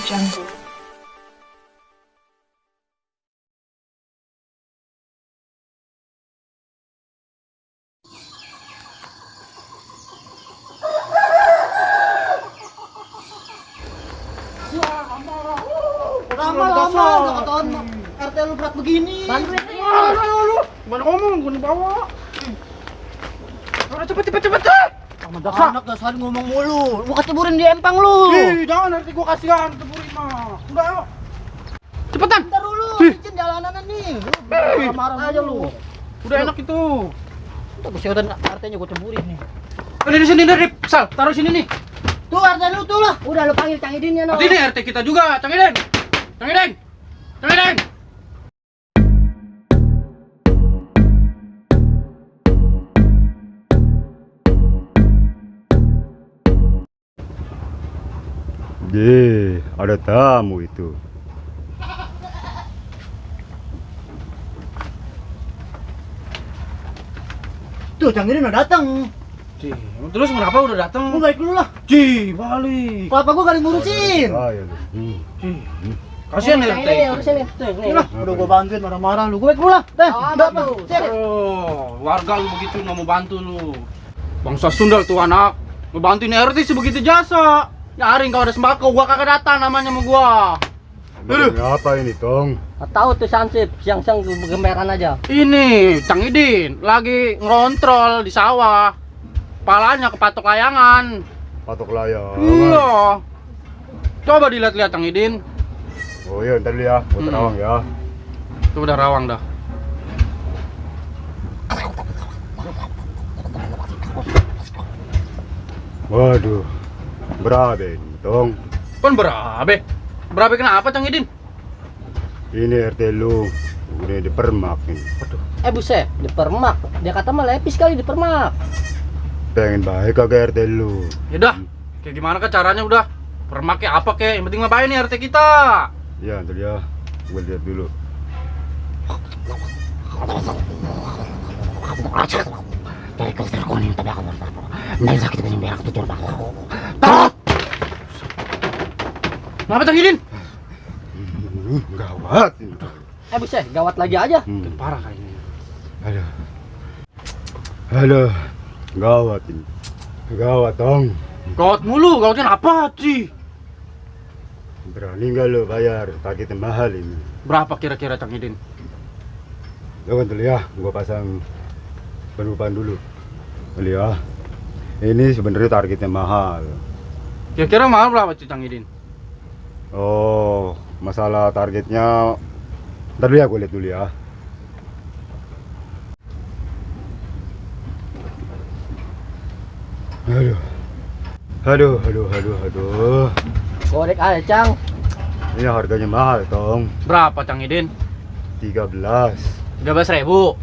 Jungle. Lama-lama gak ketahuan RT lu berat begini. Bantuin nih. Lu, mana ngomong, gue bawa. Udah cepet. Anak dasar ngomong mulu. Lu keceburin di empang lu. Jangan nanti gue kasihan teburin mah. Udah, ayo. Cepetan. Ntar dulu, izin jalanan nih. Lu marah aja lu. Udah enak itu. Tuh kesehatan RT-nya gua ceburin nih. Ini di sini nih, Sal. Taruh sini nih. Tuh RT lu tuh lah. Udah lu panggil Cang Idin ya, no. Ini RT kita juga, Cang Idin. Ada tamu itu. Tuh Cang Idin udah datang. Terus kenapa udah datang? Lu balik dulu lah. Balik. Kelapa gua kali ngurusin. Ayo lu. Kasihan Cang RT. Idin ya, urusin nih. Nih lah, udah gua bantuin marah-marah lu. Gua balik dulu lah. Udah apa? Warga lu begitu nggak mau bantu lu. Bangsa sundal tuh anak. Mau bantuin RT sebegitu jasa. Nyaring kalau ada sembako, gua kagak datang namanya sama gua. Apa ini, Tong? Tahu tuh Sansip, siang-siang gemeran aja. Ini Cang Idin lagi ngerontrol di sawah. Palanya kepatok layangan. Patok layar. Iya. Coba dilihat-lihat Cang Idin. Oh iya, ntar lihat ya, gua terawang ya. Itu udah rawang dah. Waduh, berabe ini, Tong. Kan berabe. Berabe kenapa Cang Idin? Ini RT lu udah dipermak nih. Buset, dipermak. Dia kata mah lepis kali dipermak. Pengen baik kagak RT lu? Yaudah, kayak gimana ke caranya udah. Permaknya apa kek? Yang penting mah baik nih RT kita. Ya, ntar ya, gua lihat dulu. Kenapa Cang Idin? Gawat ini. Buset, gawat lagi aja. Parah kayaknya. Aduh, gawat ini. Gawat, Tong. Gawat mulu, gawatnya apa sih? Berani nggak lo bayar? Targetnya mahal ini. Berapa kira-kira Cang Idin? Lo kan dulu ya, gua pasang penutupan dulu. Dulu ya. Ini sebenarnya targetnya mahal. Kira-kira mahal berapa sih Cang Idin? Oh, masalah targetnya ntar dulu ya, gue lihat dulu ya. Aduh. Korek aja, Cang. Ini harganya mahal, Tong. Berapa Cang Idin? 13 13.000.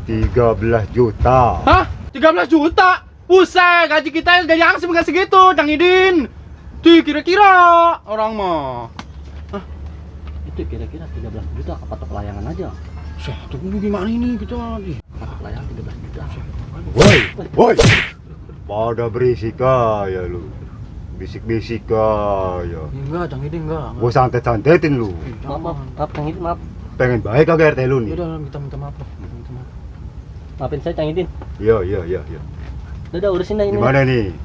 13 juta. Hah? 13 juta? Buset, gaji kita gaji angsip nggak segitu, Cang Idin. Kira-kira orang mah. Itu kira-kira 13 juta kepatok layangan aja. Tunggu gimana ini kita nih? Kepatok layangan 13 juta. Woi. Pada berisik aja lu. Bisik-bisik aja. Enggak, Cang Idin enggak. Gua santet-santetin lu. Maaf, Cang Idin, maaf. Pengen baik kagak RT lu nih? Udah, minta maaf lah. Minta maaf. Maafin saya, Cang Idin. Iya. Udah urusin dah ini. Gimana nih?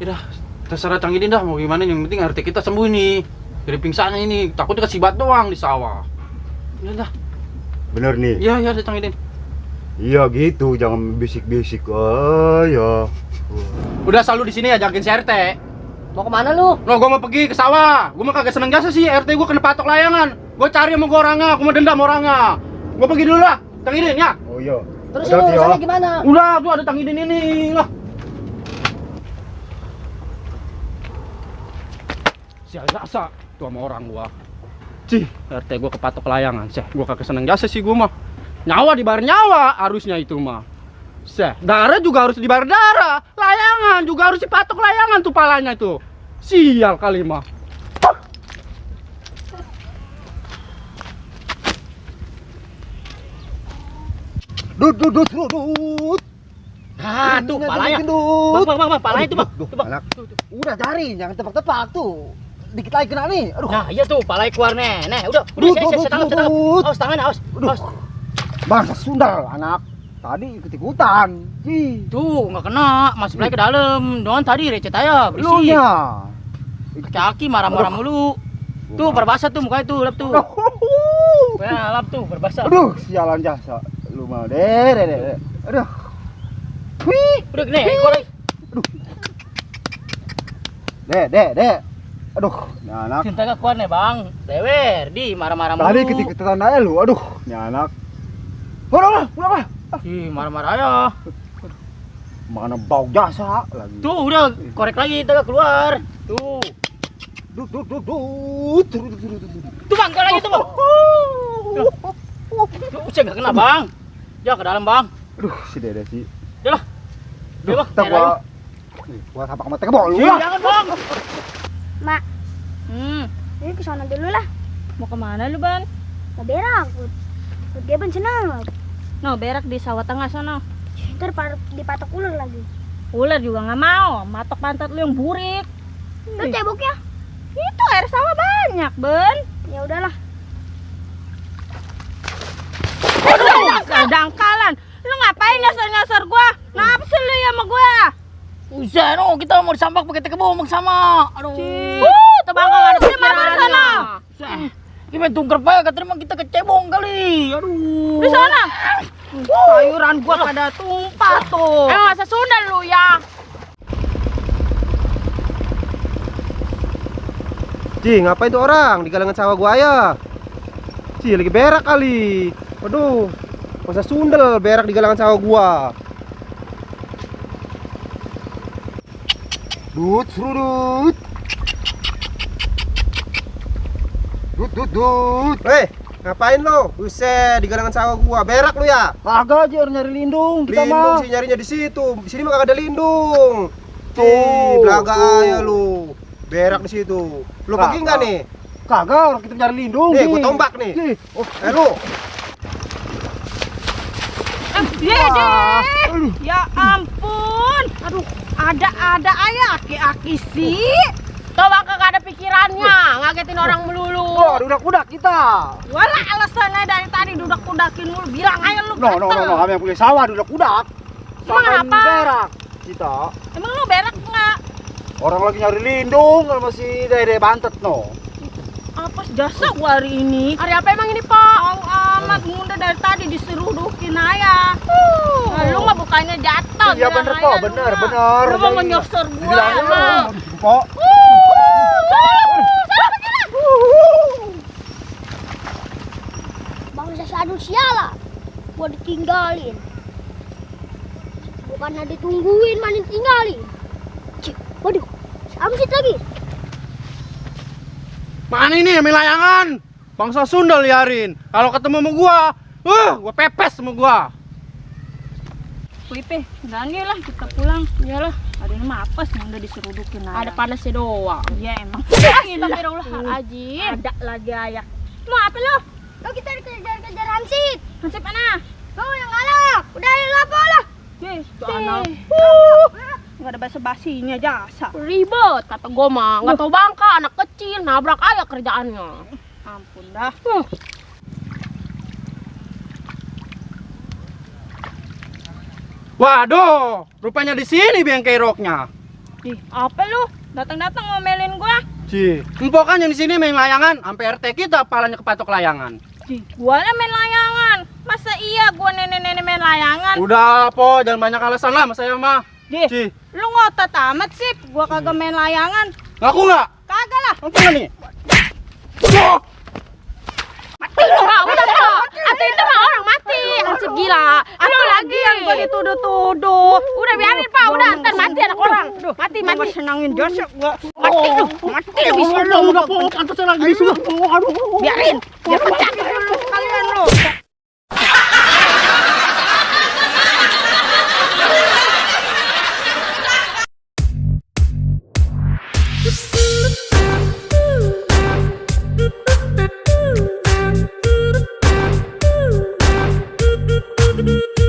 Udah, terserah Cang Idin dah mau gimana, yang penting RT kita sembuh nih. Dari pingsan ini, takutnya kesibat doang di sawah. Udah. Bener nih? Iya, Cang Idin. Iya gitu, jangan bisik-bisik aja. Udah selalu di sini ya jagain si RT. Mau kemana lu? Loh, gua mau pergi ke sawah. Gua mah kagak seneng jasa sih, RT gua kena patok layangan. Gua cari sama gua orangnya, gua mau dendam orangnya. Gua pergi dulu lah, Cang Idin ya. Oh iya. Terus Hati-hati ini urusannya gimana? Udah, tuh ada Cang Idin ini lah. Sial jasa tuh sama orang gua. RT gua kepatok layangan. Gua kagak seneng jasa sih gua mah. Nyawa dibayar nyawa harusnya itu mah. Darah juga harus dibayar darah. Layangan juga harus dipatok layangan tuh palanya tuh. Sial kali mah. Dut. Nah, tuh palanya. Gendut. Bang, palanya tuh, Bang. Duh, Tuh, Bang. anak. Udah cari, jangan tebak-tebak tuh. Dikit lagi kena nih. Aduh. Nah, iya tuh, palanya keluar nih. Nih, udah Duh, saya tangan. duh. Awas tangan, awas. Aduh. Awas. Bangsa sundal anak. Tadi ikut-ikutan. Ji. Tuh, nggak kena. Masuk lagi ke dalam. Doang tadi recet aja, Lu berisik. nya. Kaki marah-marah mulu. Tuh, berbahasa tuh mukanya tuh, lap tuh. Ya, lap tuh, berbahasa. Aduh, sialan jasa. Lu mau deh. Aduh. Wih. Udah gini, ekor lagi. Deh. Aduh, ini anak. Cinta gak kuat nih, Bang. Dewer, di marah-marah mulu. Tadi ketik-ketikan aja lu. Aduh, ini anak. Pulang lah. Ih, marah-marah aja. Mana bau jasa lagi. Tuh, udah korek lagi, kita keluar. Tuh. Tuh, Bang, korek lagi tuh, Bang. Tuh, saya gak kena, Bang. Ya, ke dalam, Bang. Aduh, si Dede sih. Udah lah. Duh, Bang, tak daerah gua sapak sama tega lu Ih, lah. jangan, Bang. Mak, ini ke sana dulu lah. Mau kemana lu, Ban? Ke berak. Ke Geben senang. No, berak di sawah tengah sana. Ntar dipatok ular lagi. Ular juga nggak mau, matok pantat lu yang burik. Lu ceboknya? Itu air sawah banyak, Ben. Ya udahlah. Dangkalan. Lu ngapain nyasar-nyasar gua? Kenapa sih lu ya sama gua? Usah, no, kita mau disampak pakai tekebomong sama. Aduh. Tebang ada di mana sana? Gimana tungker pak, katanya kita kecebong kali. Aduh. Di sana. Sayuran gua pada tumpah tuh. Masa Sunda lu ya? Ji, ngapain tuh orang di galangan sawah gua ya? Ji, lagi berak kali. Waduh, masa sundel berak di galangan sawah gua. Serudut. Dut. Ngapain lo? Buset, di galangan sawah gua. Berak lu ya? Kagak aja nyari lindung kita Lindung mah. sih nyarinya di situ. Di sini mah kagak ada lindung. Tuh, Tuh, belaga tuh. aja lu. Berak di situ. Lu Kagak. pergi nggak nih? Kagak, orang kita nyari lindung. Nih, Ji. gua tombak nih. Ji. Oh, Lu. Dede. Ya ampun. Aduh, ada aja aki-aki sih. Coba kagak ada pikirannya, ngagetin orang melulu. oh, dudak-dudak kita. Walah alasannya dari tadi dudak-dudakin mulu. Bilang aja lu. No, kami yang punya sawah dudak-dudak. Emang Sawah kenapa? berak kita. Emang lu berak nggak? Orang lagi nyari lindung, kalau masih Dede bantet no. Apa jasa gua hari ini? Hari apa emang ini, Pak? Tahu amat bunda dari tadi diserudukin aja. Nah, lu mah bukannya jatuh. Iya bener kok, bener. Lu mau nyosor gua. Bilangin lu, Nah. kok. Bangsa sadu siala. Gua ditinggalin. Bukannya ditungguin, malah ditinggalin. Cik, waduh. Samsit lagi. Mana ini yang main layangan? Bangsa Sunda liarin. Kalau ketemu sama gua pepes sama gua. Wipe, berani lah kita pulang. Iyalah, ada ini mah apes yang udah diserudukin aja. Ada panasnya doang. Iya emang. Astagfirullahaladzim. Ada lagi ayak. Mau apa lu? Lo kita dikejar-kejar Hamsit. Hansip mana? Kau yang galak. Udah lu apa lah? Tuh anak. Enggak ada basa-basinya jasa. Ribet, kata gue mah. Nggak tahu bangka, anak kecil, nabrak aja kerjaannya. Ampun dah. Waduh, rupanya di sini bengkai roknya. Ih, apa lu? Datang-datang ngomelin gua. Ci, empokannya di sini main layangan, sampai RT kita palanya kepatok layangan. Ih, gua lah main layangan. Masa iya gua nenek-nenek main layangan? Udah, Po, jangan banyak alasan lah sama saya mah. Ci, Lu ngotot amat sih, gua kagak main layangan. ngaku nggak? Kagak lah. Ngaku nggak nih? Mati lu, Pak. Udah, Pak. Atau itu mah orang mati. Ansip gila. Ada lagi yang gua dituduh-tuduh. Udah biarin, Pak. Udah, ntar mati anak orang. Mati. Gua senangin Joshua gua. Mati lu. Mati lu. Bisa lu. Udah, Po, pantasnya lagi disuruh. Aduh. Biarin. Biar pecah. Kalian lu. Thank you.